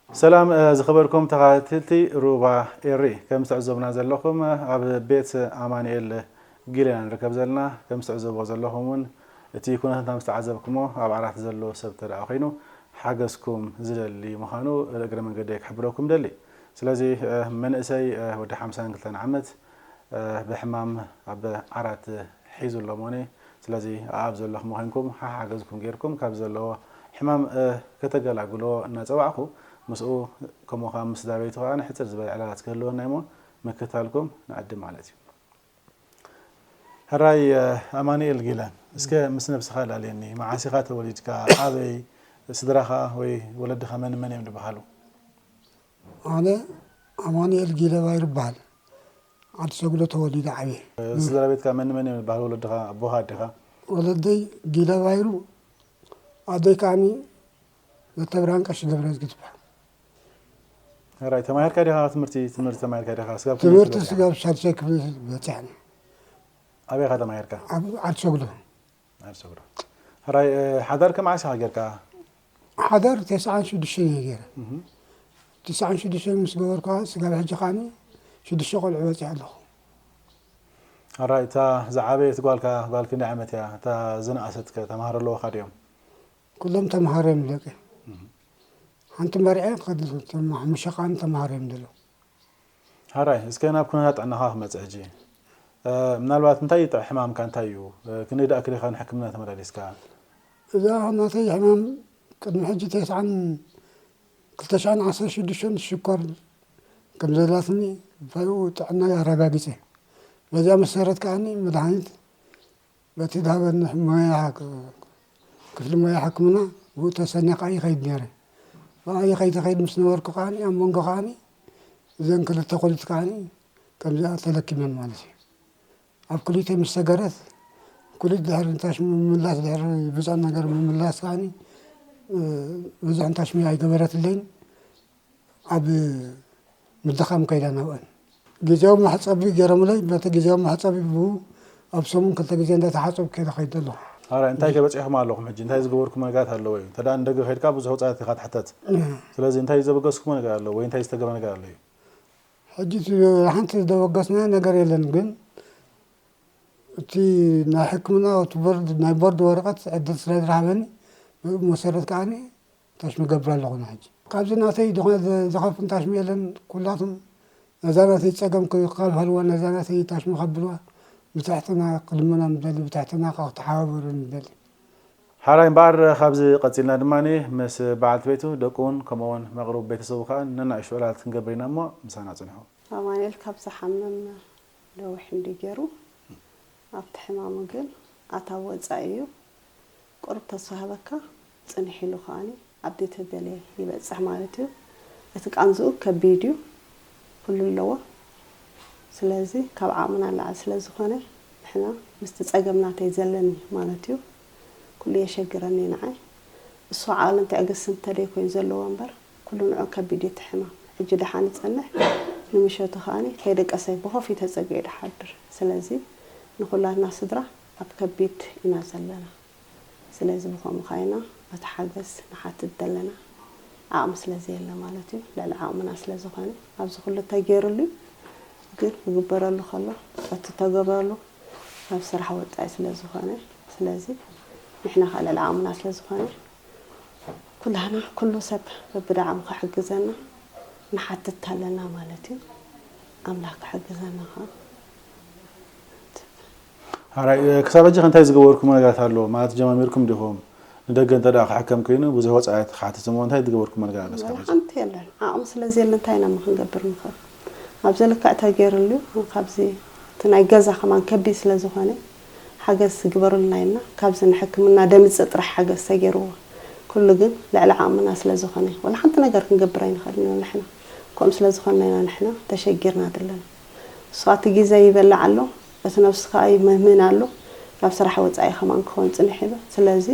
ሰላም ዝኸበርኩም ተኸታተልቲ ሩባ ኤሪ፣ ከም ትዕዘቡና ዘለኹም ኣብ ቤት ኣማኑኤል ጊለ ኢና ንርከብ ዘለና። ከም ትዕዘብዎ ዘለኹም እውን እቲ ኩነታት ምስ ተዓዘብኩሞ ኣብ ዓራት ዘሎ ሰብ ተደኣ ኮይኑ ሓገዝኩም ዝደሊ ምዃኑ እግረ መንገደይ ክሕብረኩም ደሊ። ስለዚ መንእሰይ ወዲ ሓምሳን ክልተን ዓመት ብሕማም ኣብ ዓራት ሒዙ ኣሎ እሞኒ። ስለዚ ኣብ ዘለኹም ኮይንኩም ሓሓገዝኩም ጌርኩም ካብ ዘለዎ ሕማም ከተገላግሎ እናጸዋዕኩ ምስኡ ከምኡ ከኣ ምስ ስድራ ቤቱ ከኣ ንሕጽር ዝበለ ዕላላት ክህልወና እሞ ምክታልኩም ንዕድም ማለት እዩ። ሕራይ ኣማኑኤል ጊለ፣ እስከ ምስ ነብስኻ ላለየኒ። መዓስ ኢኻ ተወሊድካ? ኣበይ? ስድራኻ ወይ ወለድኻ መን መን እዮም ዝበሃሉ? ኣነ ኣማኑኤል ጊለ ባይሩ እበሃል። ዓዲ ሰጉዶ ተወሊደ ዓብየ። ስድራ ቤትካ መን መን እዮም ዝበሃሉ? ወለድኻ፣ ኣቦኻ፣ ኣዴኻ? ወለደይ ጊለ ባይሩ፣ ኣደይ ከዓኒ ዘተብርሃን ቀሺ ገብረዝጊ ትበሃል። ሕራይ ተማሂርካ ዲኻ? ትምህርቲ ትምህርቲ ተማሂርካ ዲኻ? ስጋብ ክንደይ ትምህርቲ ክፍሊ በጺሕኻ? ስጋብ ሳልሳይ ክፍሊ በጺሐ። ኣበይ ኢኻ ተማሂርካ? ኣብ ዓዲ ሰጉዶ። ዓዲ ሰጉዶ። ሕራይ ሓዳር ከ መዓስ ኢኻ ጌርካ? ሓዳር ተስዓን ሽዱሽተን እየ ገይረ። ተስዓን ሽዱሽተን ምስ ገበርኩ ከዓ ስጋብ ሕጂ ከዓኒ ሽዱሽተ ቆልዑ በፂሐ ኣለኹ። ሕራይ እታ ዝዓበየት ጓልካ ጓል ክንደይ ዓመት እያ? እታ ዝነኣሰት ከ ተምሃሮ ኣለዋኻ ድዮም? ኩሎም ተምሃሮ እዮም ደቂ። ሓንቲ መርዐ ከድልኩም ሓሙሽተ ከዓኒ ተምሃሮ እዮም ዘለዉ። ሓራይ እስከ ናብ ኩነታት ጥዕናኻ ክመጽእ ሕጂ ምናልባት እንታይ እዩ ጥዕ ሕማምካ እንታይ እዩ ክንደይ ደኣ ክሊኻ ንሕክምና ተመላሊስካ? እዛ ናተይ ሕማም ቅድሚ ሕጂ ተስዓን ክልተ ሽሕን ዓሰርተ ሽዱሽተን ሽኮር ከም ዘላትኒ ብኡ ጥዕናይ ኣረጋጊጸ። በዚኣ መሰረት ከዓኒ መድሃኒት በቲ ዝሃበኒ ሞያ ክፍሊ ሞያ ሕክምና ብኡ ተሰኒኻ ይኸይድ ነይረ። ብኣ ይኸይድ ይኸይድ ምስ ነበርኩ ከዓኒ ኣብ መንጎ ከዓኒ እዘን ክልተ ኩሊት ከዓኒ ከምዚኣ ተለኪመን ማለት እዩ። ኣብ ኩሊተይ ምስ ሰገረት ኩሊት ድሕሪ ንታሽ ምምላስ ድሕሪ ብዝሕ ነገር ምምላስ ከዓኒ ብዙሕ ንታሽ ኣይገበረትለይን። ኣብ ምድኻም ከይዳ ናብአን ግዜያዊ መሕፀቢ ገይሮምለይ። በቲ ግዜያዊ መሕፀቢ ብኡ ኣብ ሰሙን ክልተ ግዜ እንዳተሓፀብኩ ከይደ ከይደ ኣለኹ። ኣረ እንታይ ከ በፂሕኩም ኣለኹም ሕጂ? እንታይ ዝገበርኩም ነገራት ኣለዎ እዩ? እንተ ደኣ ንደገ ከይድካ ብዙሕ ወፃኢት ኢኻ ትሕተት። ስለዚ እንታይ ዘበገስኩሞ ነገር ኣሎ ወይ እንታይ ዝተገብረ ነገር ኣሎ እዩ? ሕጂ እቲ ሓንቲ ዘበገስናዮ ነገር የለን፣ ግን እቲ ናይ ሕክምና እቲ ቦርድ ናይ ቦርድ ወረቐት ዕድል ስለ ዝረሃበኒ ብኡ መሰረት ከዓኒ ታሽሚ ገብር ኣለኹ ንሕጂ። ካብዚ ናተይ ዝኾነ ዝኸፍእ ታሽሚ የለን። ኩላቶም ነዛ ናተይ ጸገም ከብሃልዋ ነዛ ናተይ ታሽሚ ከብልዋ ብትሕትና ክልምኖም ንደሊ፣ ብትሕትና ከዓ ክተሓባበሩኒ ንደሊ። ሓራይ እምበኣር ካብዚ ቀጺልና ድማ ምስ በዓልቲ ቤቱ ደቁ እውን ከምኡ እውን መቕሩብ ቤተሰቡ ከዓ ነናእሽቱ ዕላላት ክንገብር ኢና እሞ ምሳና ጽንሑ። ኣማኑኤል ካብ ዝሓምም ነዊሕ እንድዩ ገይሩ። ኣብቲ ሕማሙ ግን ኣታዊ ወጻኢ እዩ። ቁሩብ ተስፋ ሃበካ፣ ጽንሕ ኢሉ ከኣኒ ኣብ ዘይተደልየ ይበጽሕ ማለት እዩ። እቲ ቃንዝኡ ከቢድ እዩ፣ ኩሉ ኣለዎ። ስለዚ ካብ ዓቕምና ንላዕሊ ስለ ዝኾነ ንሕና ምስቲ ጸገም ናተይ ዘለኒ ማለት እዩ። ኩሉ የሸግረኒ ንዓይ። እሱ ዓቕልን ትዕግስትን እንተደይ ኮይኑ ዘለዎ እምበር ኩሉ ንዑ ከቢድ እዩ እቲ ሕማም። ሕጂ ደሓን ይጸንሕ፣ ንምሸቱ ከኣኒ ከይደቀሰ ብኾፍ እዩ ተጸጊዑ ድሓድር። ስለዚ ንኹላትና ስድራ ኣብ ከቢድ ኢና ዘለና። ስለዚ ብኸምኡ ከኣ ኢና እቲ ሓገዝ ንሓትት ዘለና። ዓቕሚ ስለ ዘየለ ማለት እዩ፣ ልዕሊ ዓቕምና ስለ ዝኾነ ኣብዚ ኩሉ ተገይሩሉ እዩ። ግን ክግበረሉ ከሎ እቲ ተገበረሉ ካብ ስራሕ ወጻኢ ስለ ዝኾነ፣ ስለዚ ንሕና ከኣ ልዕሊ ዓቕምና ስለ ዝኾነ ኩላህና ኩሉ ሰብ በብደዓሙ ክሕግዘና ንሓትት ኣለና ማለት እዩ። ኣምላኽ ክሕግዘና ከኣ። ሓራይ ክሳብ ሕጂ ከ እንታይ ዝገበርኩሞ ነገራት ኣሎ ማለት ጀማሚርኩም ዲኹም? ንደገ እንተ ደኣ ክሕከም ኮይኑ ብዙሕ ወጻኢት ክሓትት እሞ እንታይ ዝገበርኩሞ ነገር ኣሎ ክሳብ ሕጂ? ሓንቲ የለን። ዓቕሚ ስለ ዘየለ እንታይ ኢና እሞ ክንገብር ንኽእል? ኣብዚ ልክዕ ተገይሩሉ ካብዚ እቲ ናይ ገዛ ከማን ከቢድ ስለ ዝኾነ ሓገዝ ግበሩልና ኢልና ካብዚ ንሕክምና ደምጽእ ጥራሕ ሓገዝ ተገይርዎ። ኩሉ ግን ልዕሊ ዓቕምና ስለ ዝኾነ ወላ ሓንቲ ነገር ክንገብር ኣይንኽእልን ኢና ንሕና። ከምኡ ስለ ዝኾንና ኢና ንሕና ተሸጊርና ዘለና። እሱ እቲ ግዜ ይበልዕ ኣሎ፣ እቲ ነብሱ ከኣ ይምህምን ኣሎ፣ ካብ ስራሕ ወጻኢ ከማን ክኸውን ጽንሕ ይብል። ስለዚ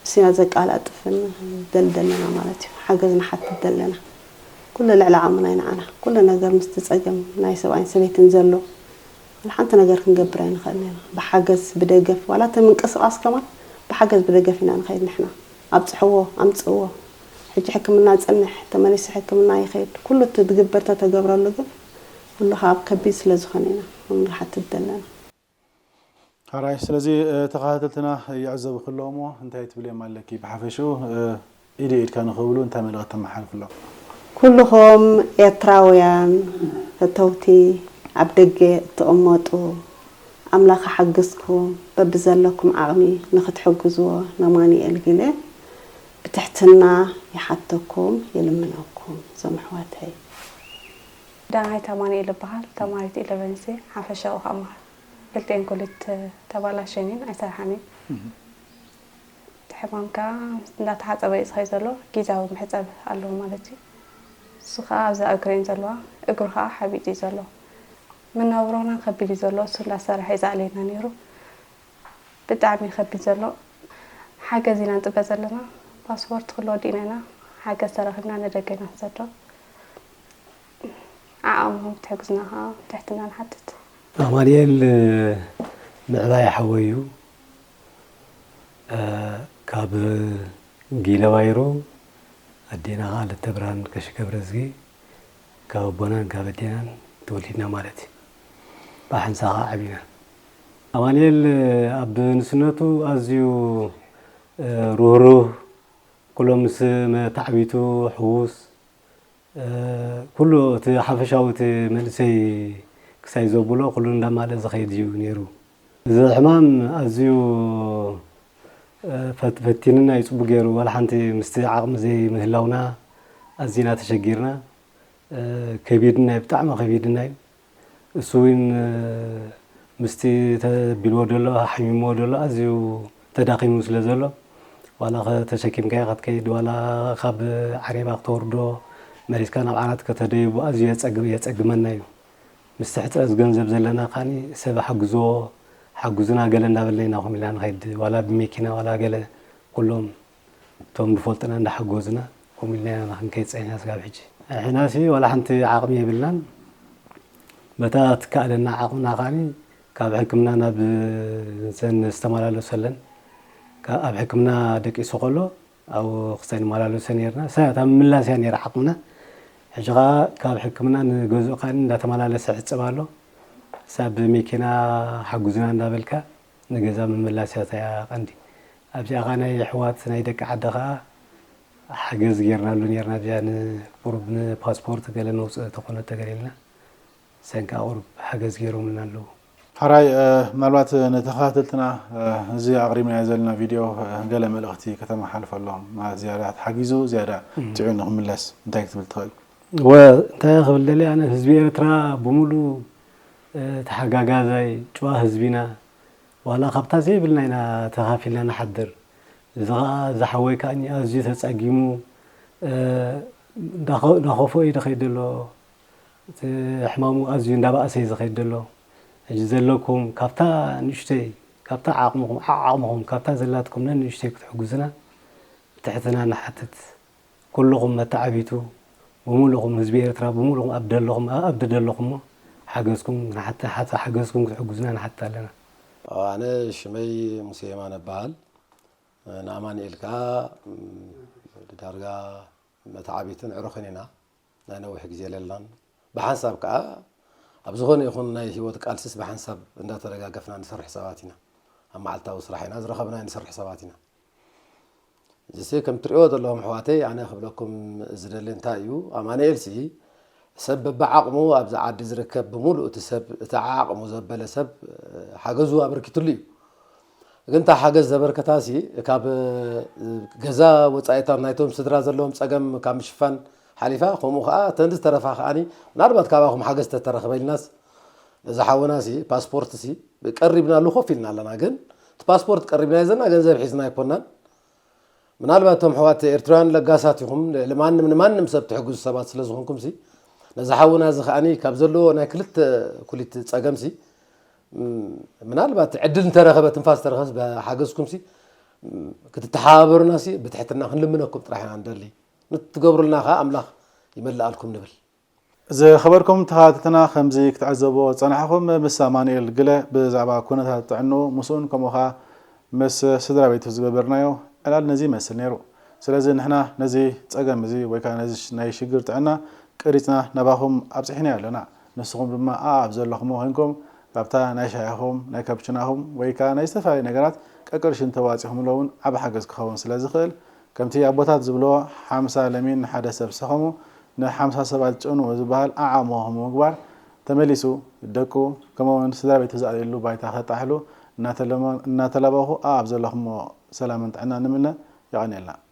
እሱ ኢና ዘቀላጥፍን ደልደለና ማለት እዩ። ሓገዝ ንሓትት ዘለና። ኩሉ ልዕሊ ዓቕምና እዩ ንዓና። ኩሉ ነገር ምስቲ ጸገም ናይ ሰብኣይን ሰበይትን ዘሎ ሓንቲ ነገር ክንገብር ኣይንኽእልን ኢና። ብሓገዝ ብደገፍ ዋላ እቲ ምንቅስቓስ ከማን ብሓገዝ ብደገፍ ኢና ንኸይድ ንሕና። ኣብጽሕዎ ኣምጽእዎ ሕጂ ሕክምና ጸንሕ፣ ተመሊሱ ሕክምና ይኸይድ፣ ኩሉ እቲ ዝግበር ተተገብረሉ ግን ኩሉ ካብ ከቢድ ስለ ዝኾነ ኢና ንሓትት ዘለና። ሓራይ ስለዚ ተኸታተልትና ይዕዘቡ ክለዎ እሞ እንታይ ትብልዮም ኣለኪ? ብሓፈሽኡ ኢደ ኢድካ ንኽብሉ እንታይ መልእኽቲ ተመሓልፍሎም? ኩልኹም ኤርትራውያን ፈተውቲ ኣብ ደገ እትቕመጡ ኣምላኽ ሓግዝኩም በብዘለኩም ዓቕሚ ንኽትሕግዝዎ ነማንኤል ጊለ ብትሕትና ይሓተኩም ይልምነኩም። ዞም ኣሕዋተይ። ዳናይት ኣማኑኤል እበሃል። ተማሪት ኢለቨንሲ ሓፈሻዊ ከኣ መሃር። ክልቲኤን ኮሌጅ ተባላሸን እየን ኣይሰርሓን እየን። እቲ ሕማም ከኣ እንዳተሓጸበ እዩ ዝኸይድ ዘሎ። ግዝያዊ መሕጸቢ ኣለዎ ማለት እዩ። እሱ ከኣ ኣብዛ እግሪ እየን ዘለዋ። እግሩ ከኣ ሓቢጡ እዩ ዘሎ። መነባብሮና ከቢድ እዩ ዘሎ። እሱ እንዳሰርሐ እዩ ዘዕልየና ነይሩ። ብጣዕሚ ከቢድ ዘሎ ሓገዝ ኢና ንፅበ ዘለና። ፓስፖርት ክልወድ ኢና ኢና ሓገዝ ተረኺብና ንደገ ኢና ንሰዶ። ዓቕምኹም ክትሕግዙና ከዓ ትሕትና ንሓትት። ኣማኑኤል ምዕባይ ሓወይ እዩ። ካብ ጊለ ባይሩ ኣዴና ከዓ ለተብርሃን ቀሺ ገብረዝጊ ካብ ኣቦናን ካብ ኣዴናን ተወሊድና ማለት እዩ። ብሓንሳ ከዓ ዓቢና። ኣማኑኤል ኣብ ንስነቱ ኣዝዩ ርህሩህ፣ ኩሎም ምስ መታዕቢቱ ሕዉስ፣ ኩሉ እቲ ሓፈሻዊ እቲ መንእሰይ ክሳይ ዘብሎ ኩሉ እንዳማልአ ዝኸይድ እዩ ነይሩ። እዚ ሕማም ኣዝዩ ፈቲንና እዩ፣ ፅቡቅ ገይሩ። ዋላ ሓንቲ ምስቲ ዓቕሚ ዘይምህላውና ኣዚና ተሸጊርና። ከቢድና እዩ፣ ብጣዕሚ ከቢድና እዩ። እሱ እውን ምስቲ ተቢልዎ ዘሎ ሓሚምዎ ዘሎ ኣዝዩ ተዳኺሙ ስለ ዘሎ ዋላ ተሸኪምካዮ ክትከይድ ዋላ ካብ ዓሬባ ክተወርዶ መሊስካ ናብ ዓራት ከተደይቦ ኣዝዩ የፀግመና እዩ። ምስቲ ሕፅረት ገንዘብ ዘለና ከዓኒ ሰብ ሓግዝዎ ሓግዙና ገለ እንዳበልና ኢና ከምኡ ኢልና ንኸይድ ዋላ ብመኪና ዋላ ገለ ኩሎም እቶም ዝፈልጡና እንዳሓገዙና ከምኡ ኢልና ኢና ክንከይድ ፀኒሕና ስጋብ ሕጂ። ንሕናሲ ዋላ ሓንቲ ዓቕሚ የብልናን። በታ ትከኣለና ዓቕምና ከዓኒ ካብ ሕክምና ናብ እተን ዝተመላለሰለን ካብ ኣብ ሕክምና ደቂሱ ከሎ ኣብኡ ክሳይ ንመላለሶ ነይርና። እሳ እታ ምምላስ እያ ነይራ ዓቕምና። ሕጂ ከዓ ካብ ሕክምና ንገዝኡ ከዓኒ እንዳተመላለሰ ይሕፀብ ኣሎ። እሳ ብመኪና ሓጉዝና እንዳበልካ ንገዛ ምምላስ እያ እታ ቀንዲ። ኣብዚኣ ከዓ ናይ ኣሕዋት ናይ ደቂ ዓዲ ከዓ ሓገዝ ጌርናሉ ኔርና፣ እዚኣ ንቁሩብ ንፓስፖርት ገለ መውፅኢ ተኾነ ተገሊልና ሰንካ ቁሩብ ሓገዝ ጌሮምልና ኣለዉ። ሕራይ ምናልባት ንተኸታተልትና እዚ ኣቕሪብናዮ ዘለና ቪድዮ ገለ መልእኽቲ ከተመሓልፈሎም፣ ማለት ዝያዳ ተሓጊዙ ዝያዳ ጥዑይ ንክምለስ እንታይ ክትብል ትኽእል? ወ እንታይ ክብል ደልየ ኣነ ህዝቢ ኤርትራ ብምሉ ተሓጋጋዛይ ጭዋ ህዝቢና ዋላ ካብታ ዘይብልና ኢና ተኻፊልና ንሓድር። እዚ ኸዓ ዝሓወይ ከዓኒ ኣዝዩ ተጸጊሙ እንዳኸፍኦ እዩ ዝኸይድ ዘሎ። እቲ ሕማሙ ኣዝዩ እንዳባእሰ እዩ ዝኸይድ ዘሎ። ሕጂ ዘለኩም ካብታ ንእሽተይ ካብታ ዓቕምኹም ዓዓቕምኹም ካብታ ዘላትኩም ነንእሽተይ ክትሕግዙና ብትሕትና ንሓትት። ኩልኹም መተዓቢቱ ብምሉእኹም ህዝቢ ኤርትራ ብምሉእኹም ኣብ ደለኹም ኣብ ደለኹሞ ሓገዝኩም ንሓተ ሓገዝኩም ክትሕግዙና ንሓትት ኣለና። ኣነ ሽመይ ሙሴ የማነ እበሃል። ንኣማኑኤል ከኣ ዳርጋ መተዓቢትን ዕሩኽን ኢና። ናይ ነዊሕ ግዜ የለልናን። ብሓንሳብ ከኣ ኣብ ዝኾነ ይኹን ናይ ህይወት ቃልስስ ብሓንሳብ እንዳተደጋገፍና ንሰርሕ ሰባት ኢና። ኣብ መዓልታዊ ስራሕ ኢና ዝረኸብና ንሰርሕ ሰባት ኢና። እዚሲ ከም ትሪእዎ ዘለኹም ኣሕዋተይ ኣነ ክብለኩም ዝደሊ እንታይ እዩ ኣማኑኤልሲ ሰብ በብዓቕሙ ኣብዚ ዓዲ ዝርከብ ብምሉእ እቲ ሰብ እቲ ዓቕሙ ዘበለ ሰብ ሓገዙ ኣበርኪትሉ እዩ። ግን እታ ሓገዝ ዘበርከታሲ ካብ ገዛ ወፃኢታት ናይቶም ስድራ ዘለዎም ፀገም ካብ ምሽፋን ሓሊፋ ከምኡ ከዓ እተን ዝተረፋ ከዓኒ ምናልባት ካባኹም ሓገዝ ተተረኽበ ኢልናስ ነዚ ሓወናሲ ፓስፖርትሲ ቀሪብናሉ ኮፍ ኢልና ኣለና። ግን እቲ ፓስፖርት ቀሪብናዮ ዘለና ገንዘብ ሒዝና ኣይኮናን። ምናልባት እቶም ኣሕዋት ኤርትራውያን ለጋሳት ኢኹም፣ ልዕሊ ማንም ንማንም ሰብ ትሕግዙ ሰባት ስለ ዝኾንኩምሲ ነዚ ሓውና እዚ ከዓኒ ካብ ዘለዎ ናይ ክልተ ኩሊት ጸገምሲ ምናልባት ዕድል እንተረኸበ ትንፋስ ተረኸበስ ብሓገዝኩምሲ ክትተሓባበሩናሲ ብትሕትና ክንልምነኩም ጥራሕ ኢና ንደሊ። ንትገብሩልና ከኣ ኣምላኽ ይመልኣልኩም ንብል። ዝኸበርኩም ተኸታተልትና ከምዚ ክትዕዘብዎ ዝጸናሕኹም ምስ ኣማኑኤል ግለ ብዛዕባ ኩነታት ጥዕንኡ ምስኡን ከምኡ ኸኣ ምስ ስድራ ቤቱ ዝገበርናዮ ዕላል ነዚ ይመስል ነይሩ። ስለዚ ንሕና ነዚ ጸገም እዚ ወይ ከዓ ነዚ ናይ ሽግር ጥዕና ቀሪጽና ናባኹም ኣብጺሕናዮ ኣለና። ንስኹም ድማ ኣብ ዘለኹሞ ኮይንኩም ካብታ ናይ ሻሂኹም ናይ ካፕችናኹም ወይ ከዓ ናይ ዝተፈላለዩ ነገራት ቀቅርሽን ተዋፂኹምሎ እውን ዓብ ሓገዝ ክኸውን ስለ ዝኽእል ከምቲ ኣቦታት ዝብልዎ ሓምሳ ለሚን ንሓደ ሰብ ሰኸሙ ንሓምሳ ሰባት ጭኑ ዝበሃል ኣዓሞ ብምግባር ተመሊሱ ደቁ ከምኡውን ስድራ ቤቱ ዝኣልየሉ ባይታ ከጣሕሉ እናተላበኹ ኣብ ዘለኹሞ ሰላምን ጥዕና ንምነ። የቐንየልና።